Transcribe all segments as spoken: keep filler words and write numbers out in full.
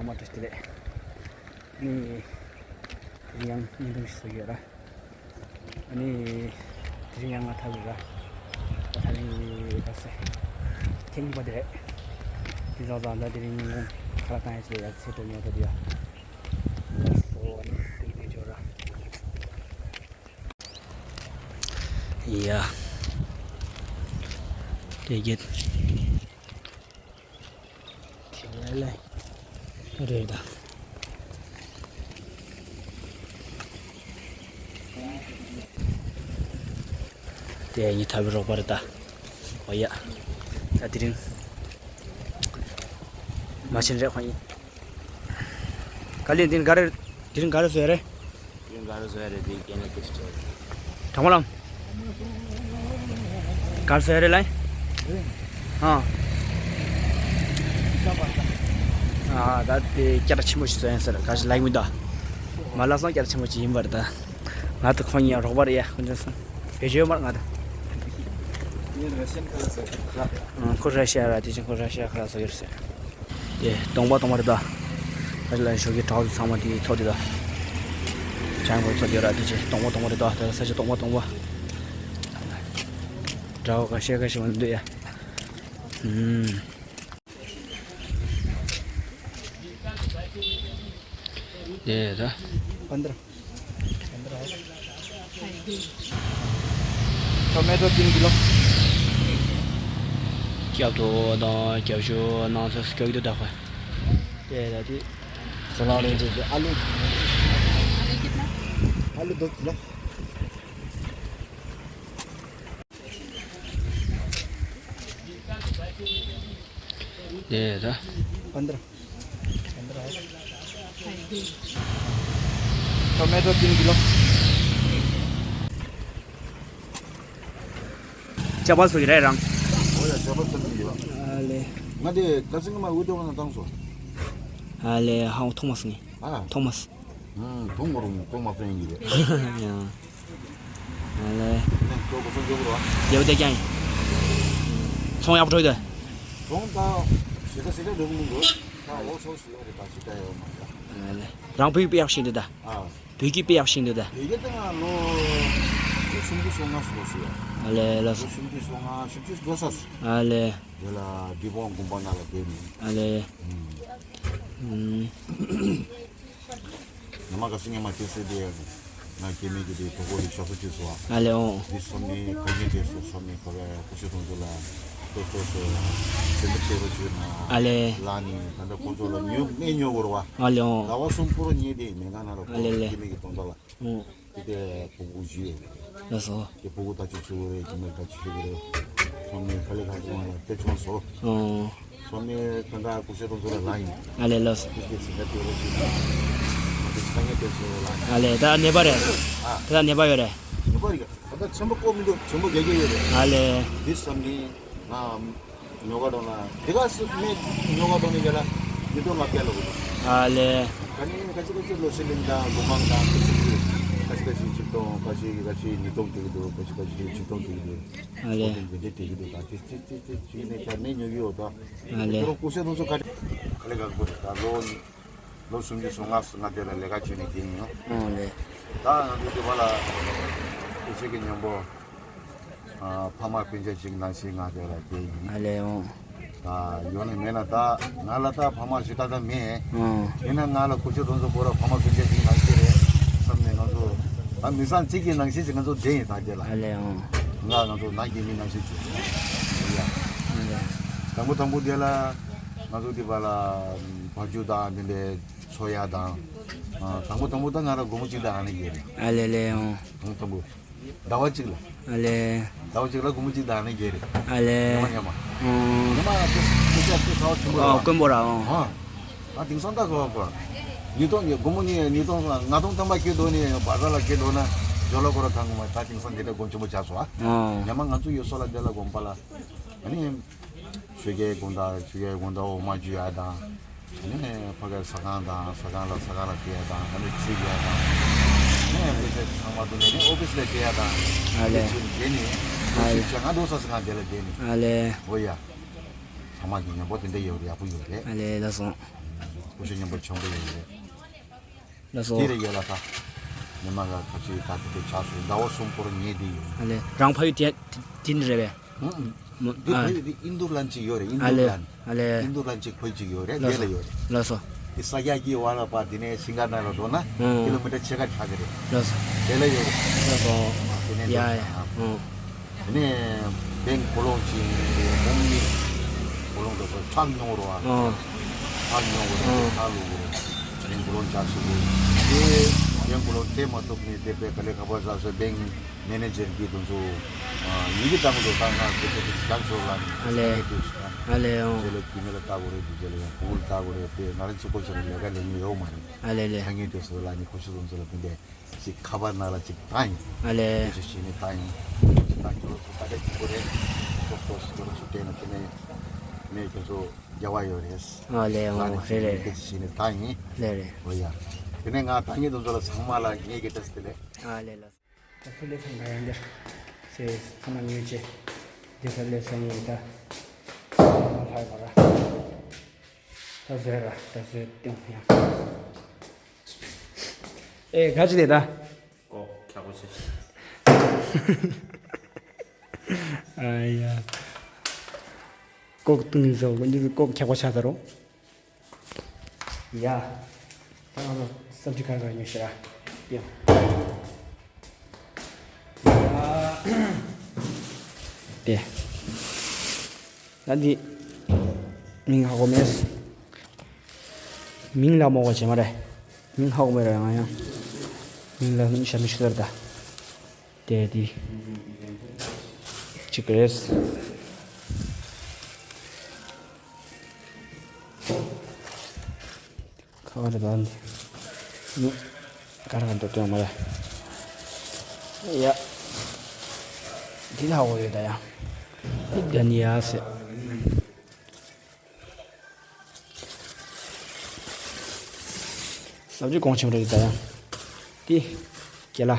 མ་བཀྲ་ཤིས་བདེ་ལེགས། ནི། དེ་རིང་ཡང་བརྙན་ཐུང་ཞིག་བཟོ་གི་ཡོད་ར། ཨ་ནི། དེ་རིང་ཡང་ང་ཐར་བ་ར། ད་ཐར་རིང་གི་ད་སེ། ཐེངས་གཉིས་པ་དེ་རེད། དེ་ཚོ་ཚོ་ད་དེ་རིང་ཁ་ལག་བཏང་ཡ་ཞིག་ཡ་ཚེ་སྟོན་ཡོད་ད་དེ་ཡ། ལགས་སོ། ཨ་ནི་དེ་དེ་ཆོག་ར། ཡ། དེ་རྒྱལ། དེ་ལས་ལས་རེད་ད། དེ་ཡིན་ཐབས་རོགས་པ་རེད་ད། འོ་ཡ། ད་དེ་རིང་མ་ཕྱིན་རེད་ཁོ་ཡིན། ག་ལེ་འདི་ག་རེ། དེ་རིང་ག་རེ་བཟོས་རེད། དེ་རིང་ག་རེ་བཟོས་རེད། དེ་སྐད་ནས་དེ་ཞིག་བྱས། དྲང་མོ་ལམ། ག་རེ་བཟོས་རེད་ལ། ཨ། ཨ་ད་དེ་སྐད་གྲགས་ཆེན་པོ་ཞིག་བཟོས་ཡིན་ཟེར་ག་ཞིག་ལ་ཡིན་མི་འདུག་མ་ལ་སོང་སྐད་གྲགས་ཆེན་པོ་ཞིག་ཡིན་པ་རེད་ད། ང་ད་ཁོང་གཉིས་རོགས་པ་རེད་ཡ་ཁོང་ཚོ་སོང་། བེད་སྤྱོད་མར་ང་ད། ངས་ར་ཤན་ཁ་ལག་ཟ། ཨ་ཁོ་ར་ཤ་ར་དེ་བཞིན་ཁོ་ར་ཤ་ཁ་ལག་ཟ་གི་རེད་ཟེར། དེ་སྟོང་པ་སྟོང་པ་རེད་ད། ད་ལ་ཞོགས་ཀྱི་གྲོགས་ཚང་མ་དེ་ཚོགས་དེ་ད། ཅང་གོ་ཚོགས་དེ་ར་དེ་ཆེ་སྟོང་པ་སྟོང་པ་རེད་ད། དེ་ས་ཆ་སྟོང་པ་སྟོང་པ། གྲོགས་ཁ་ཤས་ཁ་ཤས་མ་འདུག་ཡ། ཨུམ། དེ་ད། पंद्रह। पंद्रह है। टमाटर तीन किलो। क्या तो दा क्या जो ना से क्या तो दा है। ये दा थी। सलाद है जो आलू। आलू कितना? आलू दो किलो। ये दा। पंद्रह। पंद्रह है। टमाटर तीन किलो। ཅག་པ་སུ་ཡི་རེད་རང་། འོ་ཡ་ཅག་པ་སུ་ཡི་ཡོད། ཨ་ལེ། ང་དེ་ཀ་སིང་མ་འུ་ཏོ་ང་ན་བཏང་སོ། ཨ་ལེ་ཧང་ཐོང་མ་སུ་ནི། ཨ། ཐོང་མ་སུ། ཐོང་མ་རུང་ཐོང་མ་སུ་ཡིན་གྱི་རེད། ཡང་། ཨ་ལེ། ནས་ཁྱོད་གོ་སོང་འཇོག་རོགས། རྒྱལ་པོ་དེ་ཀྱང་ཡིན། ཚོང་ཡག་པོ་འགྲོ་ཡི་དོ། ཚོང་ད། ཞེ་ད་ཞེ་ད་འགྲོ་གི་མི་འདུག་ད་འོ་སོ་སོ་རེད་ད་ཞེ་ད་ཡོད་མ་རེད། ཨ་ལེ། རང་བོད་ཡིག་དཔེ་ཡག་ཤེས་འདུག་ད། ཨ། བོད་ཡིག་དཔེ་ཡག་ཤེས་འདུག་ད། བོད་ཡིག་ད་ང་ལོ། ལོ་སུམ་ཅུ་སོ་ལྔ་སོ་ལོ་སོ་ཡ། ཨ་ལེ་ལོ་སོ། ལོ་སུམ་ཅུ་སོ་ལྔ་བཞི་བཅུ་འགྲོ་ས། ཨ་ལེ། དེ་ལ་འདི་བོང་དགོན་པ་ནང་ལ་བསྡད་ནས། ཨ་ལེ། ཨུམ། ཨུམ། ང་མ་ག་སི་ཉི་མ་དེ་སེ་དེ་ཡ། ང་སྐྱེ་མེད་ཀྱི་དེ་གྲོགས་པོ་ལ་ཞབས་སོ་ཅིག་སོ། ཨ་ལེ་ཨོ། འདི་སོམ་ནི་ག་ཉེ་དེ་སོ་སོམ་ནི་ག་བའི་ཀུ་ཤུ་དུང་ཚོ་ལ་ཏོ་ཏོ་སོ་སེམས་པ་སྐྱེ་རོ་ཅིག་ན། ཨ་ལེ། ལ་ནི་ད་ལྟ་ཁོ་ཚོ་ལ་ཉོ་མེ་ཉོ་གོ་ར་བ། ཨ་ལེ་ཨོ། ཟླ་བ་གསུམ་པོ་ར་ཉེ་དེ་མེ་ག་ན་ར་ཨ་ལེ་ལེ། སྐྱེ་མེད་ཀྱི་དོན་དག་ལ། ཨོ། དེ་དེ་ཕྲུ་གུ་བཞི་ཡོད། ལགས་སོ། དེ་ཕྲུ་གུ་ད་ཅི་ཚུགས་རེད་ཀྱི་མེད་ད་ཅི་ཚུགས་རེད། སོམ་ནི་ག་ལེ་ག་ཅི་མ་ཡ་དེ་ཆུང་སོ། ཨོ། སོམ་ནི་ད་ལྟ་ཀུ་ཤུ་དུང་ཚོ་ལ་ལ་ཡིན། ཨ་ལེ་ལགས་སོ། ཀུ་ཤུ་ཚིག་ད་དེ་རོ་ཅིག་ན། ང་དེ་ས་ངེ་དེ་ཚོ་ལ་ཡིན། ཨ་ལེ་ད་ནེ་པ་རེད། ཨ། ད་ནེ་པ་ཡོད་རེད། ནེ་པ་རེད་ག་ད་ཆེན་པོ་ཀོ་མི་འདུག་ཆེན་པོ་རྒྱ་རྒྱ་ཡོད་རེད། ཨ་ལེ། འདི་སོམ་ནི་ང་ཉོ་ག་འགྲོ་ན་དེ་ག་སི་མེ་ཉོ་ག་འགྲོ་ནི་རྒྱ་ལ་ཉི་སྟོང་ལྔ་བརྒྱ་ལ་གོ་འདུག་ཨ་ལེ། ད་ནི་ཁ་ཅིག་ཁ་ཅིག་ལོ་སི་ལིང་དང་ལོ་མང་དང་ཁ་ཅིག་ཁ་ཅིག་ཁ་ཅིག་ཆིག་སྟོང་ཁ་ཅིག་ཁ་ཅིག་ཉིས་སྟོང་སྟེར་གི་འདུག་ཁ་ཅིག་ཁ་ཅིག་ཆིག་སྟོང་སྟེར་གི་འདུག་ཨ་ལེ། ཨོ་དེ་འདི་འདྲ་སྟེར་གི་འདུག་ད་དེ་དེ་དེ་དེ་ཅིག་ནས་ད་ནས་ཉོ་གི་ཡོད་ད། ཨ་ལེ། ཁྱོད་རང་ཀུ་ཤུ་དུང་ཚོ་ག་ག་ལེ་ག་གོ་རེད་ད་ལོ་ལོ་སུམ་ཅུ་སོ་ལྔ་སོ་ལྔ་དེ་ལ་ལས་ཀ་བྱས་ནས་བསྡད་ཡིན་ནོ། ཨོ་ལེ། ད་ང་ཚོ་དེ་བ་ལ་ཀུ་ཤུ་གི་མཉམ་པོ། ཨ། ཕ་མ་སྤུན་ཆ་ཅིག་ནང་བཞིན་ང་དེ་ལ་བསྡད་ཡིན། ཨ་ལེ་ཨོ། ད་ཡོང་ནས་མེད་ན་ད་ང་ལ་ད་ཕ་མ་ཞིག་ད་ད་མེད། ཨོ། ཡིན་ན་ང་ལ་ཀུ་ཤུ་དུང་ཚོ་བོ་ར་ཕ་མ་སྤུན་ཆ་ཅིག་ནང་བཞིན་རེད་བསམ་ནས་ང་ཚོ་ད་མི་ཚང་གཅིག་གི་ནང་བཞིན་ཅིག་ང་ཚོ་བསྡད་ཡིན་ད་དེ་ལ། ཨ་ལེ་ཨོ། ང་ང་ཚོ་ནང་གི་མི་ནང་བཞིན་ཅིག་ཡ། ཨ་ལེ། དང་པོ་དང་པོ་དེ་ལ་ང་ཚོ་དེ་བ་ལ་བ་ཕྱུགས་དང་དེ་འདྲའི་འཚོ་ཡ་དང་། ཨ། དང་པོ་དང་པོ་ད་ང་ལ་སྒོར་མོ་གཅིག་དང་ཨ་ནི་བརྒྱད་རེད། ཨ་ལེ་ལེ་ཨོ། དང་པོ་དང་པོ། ཟླ་བ་གཅིག་ལ། ཨ་ལེ། ཟླ་བ་གཅིག་ལ་སྒོར་མོ་གཅིག་དང་ཨ་ནི་བརྒྱད་རེད། ཨ་ལེ། ཉི་མ་ཉི་མ། ཨོ། ཉི་མ་དེ་དེ་ཆ་དེ་ཚ་བ་ཆེན་པོ་རེད་ཨོ། བ། དཀོན་པོ་ར་ཨོ། ཨ། ད་དེང་སང་ད་གོ་གོ། ཉིས་སྟོང་ཉིས་སྒོར་མོ་ཉིས་ཉིས་སྟོང་ལྔ་སྟོང་ཐམ་པ་སྐྱེ་འདུག་ནི་བ་ཟ་ལ་སྐྱེ་འདུག་ན་ཇོ་ལོ་ཀོ་ར་ཐང་གོ་མ་ད་དེང་སང་དེ་འདྲ་སྒོར་ཆེན་པོ་ཆགས་སོང་ཨ། ཨོ། ཉི་མ་ང་ཚོ་ཡོད་སོ་ལ་དེ་ལ་དགོན་པ་ལ། ཨ་ནི། ཆོས་རྒྱལ་དགོང་དག་ཆོས་རྒྱལ་དགོང་དག་འོ་མ་འཇུ་ཡ་དང་། ཨ་ནི་ཕ་གིའི་ཟ་ཁང་དང་ཟ་ཁང་ལ་ཟ་ཁང་ལ་སྟེར་ཡ་དང་ཨ་ནི་ཚིག་ཡ་དང་། ཨ་ནི་དཔེ་ཆ་ཚང་མ་དུ་ནས་ཨོ་ཕི་སི་ལ་སྟེར་ཡ་དང་། ཨ་ལེ། དེ་ཚོ་དེ་ནི་ཨ་ལེ། ང་འགྲོ་ས་ཟ་ཁང་དེ་ལ་དེ་ནི། ཨ་ལེ། འོ་ཡ། ཚང་མ་གི་མཉམ་པོ་དེ་འདྲ་ཡོད་རེད། ཡག་པོ་ཡོད་རེད། ཨ་ལས། ལགས་སོ། སྐུ་ཞབས་མཉམ་པོ་ཆེན་པོ་ཡོད་རེད། ལགས་སོ། དེ་རེད་ཡོད་ལ་ད། ཉི་མ་ལ་ཁ་ཅིག་ད་དེ་འདྲ་ཆགས་སོང་། ཟླ་བ་གསུམ་འཁོར་ཉལ་བསྡད་ཡོད། ཨ་ལས། རང་ཕ་ཡུལ་དེ་དེ་འདྲ་རེད་པས། ཨང་། མོ་འདི་ཨ་ཕ་ཡུལ་འདི་ཨིན་རྡུ་ལན་ཅིག་ཡོད་རེད། ཨིན་ཨ་རྡུ་ལན། ཨ་ལས། ཨིན་རྡུ་ལན་ཅིག་ཕ་ཡུལ་ཅིག་ཡོད་རེད། ལགས་དེ་ལ་སོ། ཡོད་རེད། ལགས་སོ། དེ་ས་སྐྱ་གི་བར་ལ་པ་དེ་ནས་ཤིང་ཀ་ན་ལ་འགྲོ་ན་ཨང་ཀི་ལོ་མི་ཊར་ཕྱེད་ཀ་ཆགས་ཀྱི་རེད། ལགས་སོ། དེ་ལ་ཡོད་རེད། ལགས་སོ། དེ་ནས་ཡ་འགྲོ་ཡ། ཨང་། དེ་ནས་བེང་ཀོ་ལོང་ཅིག་ཡོང་ནི། ཀོ་ལོང་དུ་ཁྲག་ཉོ་རོགས་ཨ། ཨང་། ཁྲག་ཉོ་རོགས། ཨང་། ཁྲག་བླུགས་རོགས། བེང་ཀོ་ལོང་ཅག་སུ་དེ་བེང་ཀོ་ལོང་ཐེབས་མ་ཐུབ་ནས་དེ་པའི་ག་ལེ་ཁ་པར་ཟ་སོ་བེང་མེ་ནེ་ཇར་གྱིས་དུ་ཚོ་ཡི་གེ་བཏང་འདུག་ད་ང་དེ་ཚོ་དེ་ཅག་ཚོ་ལ་ནི་ཨ་ལས། ཨ་ལས། ཨང་། རྗེས་ལ་དཀྱུས་མ་ལ་ལྟ་དགོས་རེད། དེ་རྗེས་ལ་ཡང་ཕྲུ་གུ་ལ་ལྟ་དགོས་རེད། དེ་ང་རང་གཅིག་པོ་ཞིག་ལ་ལས་ཀ་ལས་མི་ཡོད་མ་རེད། ཨ་ལས་ལས། ད་ངས་དེ་ཚོ་ལ་ནི་ཁོ་ཤུ་དུ་ཚོ་ལ་དེ་འདྲས། ཅིག་ཁ་པར་ནང་ལ་ཅིག་བཏང་ཡིན། ཨ་ལས། དེ་ཚོ་ཞིག་ནས་བཏང་ཡིན། ཅིག་བཏང་ཁྱོད་ཚོ་ད་ལྟ་སྐྱིད་པོ་རེད། ཏོག་ཏོག་ཞིག་ཏོག་ཞིག་བལྟས་ན་དེ་ནས་ནས་ཁྱོད་ཚོ་རྒྱལ་བ་ཡོད་རེད། ཨ་ལས། ཨོ་རེད་རེད། དེ་ཚོ་ཞིག་ནས་བཏང་ཡིན། ལས་རེད། ཨོ་ཡ། དེ་ནས་ང་ད་ངེད་དུ་ཚོ་ལ་ཚང་མ་ལ་ངེད་ཀྱི་བཀྲ་ཤིས་བདེ་ལེགས། ཨ་ལས་ལགས། ད་ཚོ་ལས་ཚང་ག་ཡང་འདིར་སེ་ཚང་མ་ཉོས་ཅེ། འདི་ཚོ་ལས་ཚང་ཡིན་ད། ཚང་མ་ལྷག་པ་ར། ད་བཟོས་ར་ད་བཟོས་ཏེ་ཡང་། ཨེ་ག་ཅི་དེ་ད། ཀོ་ཁྱག་པོ་ཆེ། ཨ་ཡ། ཀོ་བཏུང་ཡིན་ཟེར་བ་འདི་ཀོ་ཁྱག་པོ་ཆགས་ས་རོ། ཡ། ད་ང་ཚོ་སབ་ཇི་ག་རེ་ག་རེ་ཉོས་ཤག་ཡ། ཡ། དེ། ད་འདི། མིང་ཧ་གོ་མེད། མིང་ལ་མོ་གོ་བྱེད་མ་རེད། མིང་ཧ་གོ་མེད་ར་ང་ཡང་། མིང་ལ་མིང་ཤ་མི་ཤི་ལར་ད། དེ་དེ། གཅིག་རེད། ཁ་བ་རེད་ད་འདི། ནི། ག་ར་ག་འདོད་དོན་མ་རེད། ཡ། འདི་ལ་འོ་ཡོད་ད་ཡ། འདི་ད་ནི་ཡ་ཟེར། སབ་ཇི་གོང་ཆེན་པོ་རེད་ད་ཡ། འདི། གེ་ལ།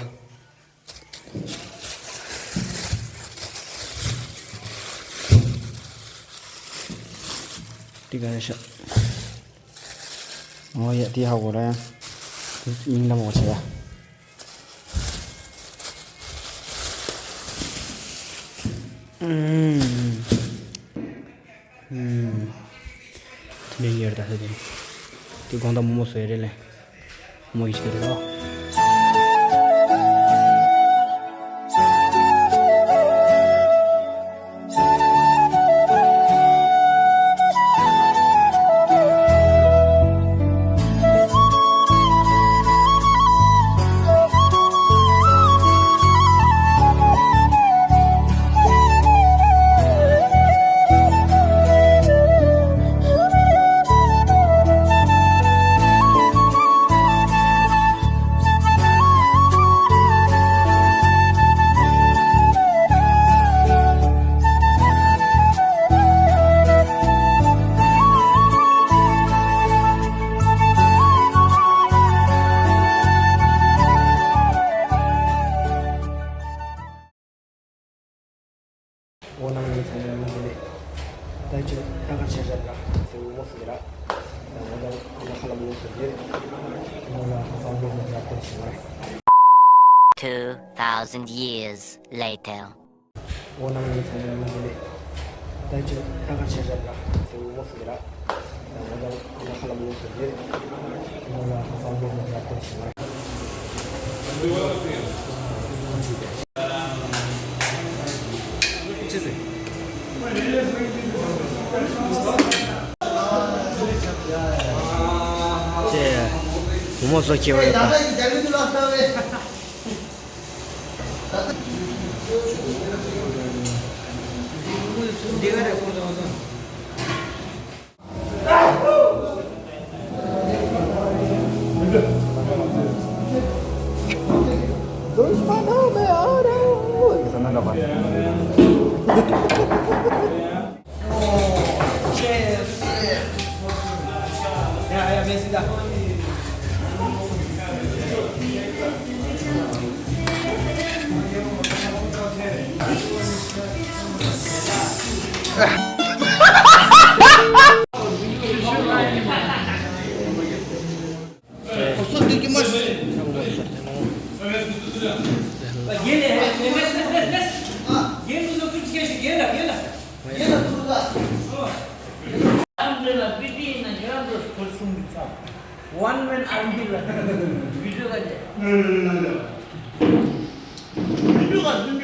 འདི་ག་རེ་ཤག་ཨོ་ཡ་དེ་ཧ་གོ་ར་ཡ། དེ་མིང་ལ་མོ་ཆེ་ཡ། ཨུམ། ཨུམ། དེ་ནས་ཉེར་ད་ས་དེ། དེ་དགོང་དག་མོ་མོ་བཟོ་ཡ་རེད་ལེ། མོ་ཡི་ཆེ་རེད་ལོ། འོ་ན་ངས་ཚང་མ་ཡིན་གྱི་རེད། ད་ཅི་ད་ག་བྱས་རབ་ལ་ཟེར་ངོ་མ་སུ་གི་ར། ད་ངོ་ད་ཁོ་ན་ཁ་ལ་མོ་སུ་རེད། ངོ་ལ་ཁ་ས་མོ་སུ་ར་ཏོ་ཞིག་མ་རེད། Two thousand years later. འོ་ན་ངས་ཚང་མ་ཡིན་གྱི་རེད། ད་ཅི་ད་ག་བྱས་རབ་ལ་ཟེར་ངོ་མ་སུ་གི་ར། ད་ངོ་ད་ཁོ་ན་ཁ་ལ་མོ་སུ་རེད། ངོ་ལ་ཁ་ས་མོ་སུ་ར་ཏོ་ཞིག་མ་རེད། ཁོ་གསུང་གི་ཚ། One man army ལ་video ག་ནས། video ག་video